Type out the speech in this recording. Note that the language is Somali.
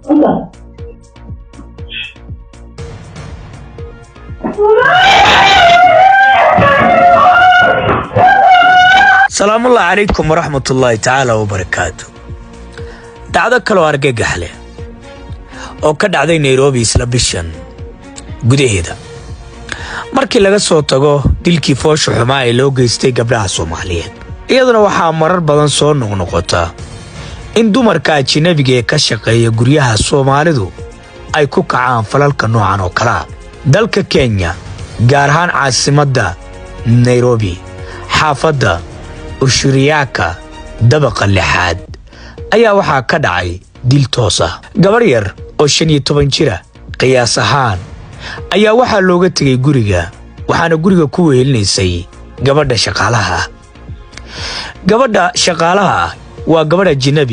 Inta. Salaamullahi calaykum waraxmatullaahi tacaala wabarakaatu. Dhacdo kaloo argagax leh oo ka dhacday Nairobi isla bishan gudaheeda, markii laga soo tago dilkii foosha xumaa ee loo geystay gabdhaha Soomaaliyeed, iyaduna waxaa marar badan soo noqnoqota in dumarka ajinabiga ee ka shaqeeya guryaha Soomaalidu ay ku kacaan falalka noocan oo kalea. Dalka Kenya, gaar ahaan caasimadda Nairobi, xaafadda Ushiriyaaka, dabaqa lixaad, ayaa waxaa ka dhacay dil toos ah. Gabar yar oo 15 jira qiyaas ahaan ayaa waxaa looga tegay guriga, waxaana guriga ku wehelinaysay gabadha shaqaalaha ah. Gabadha shaqaalaha ah waa gabadh ajinabi.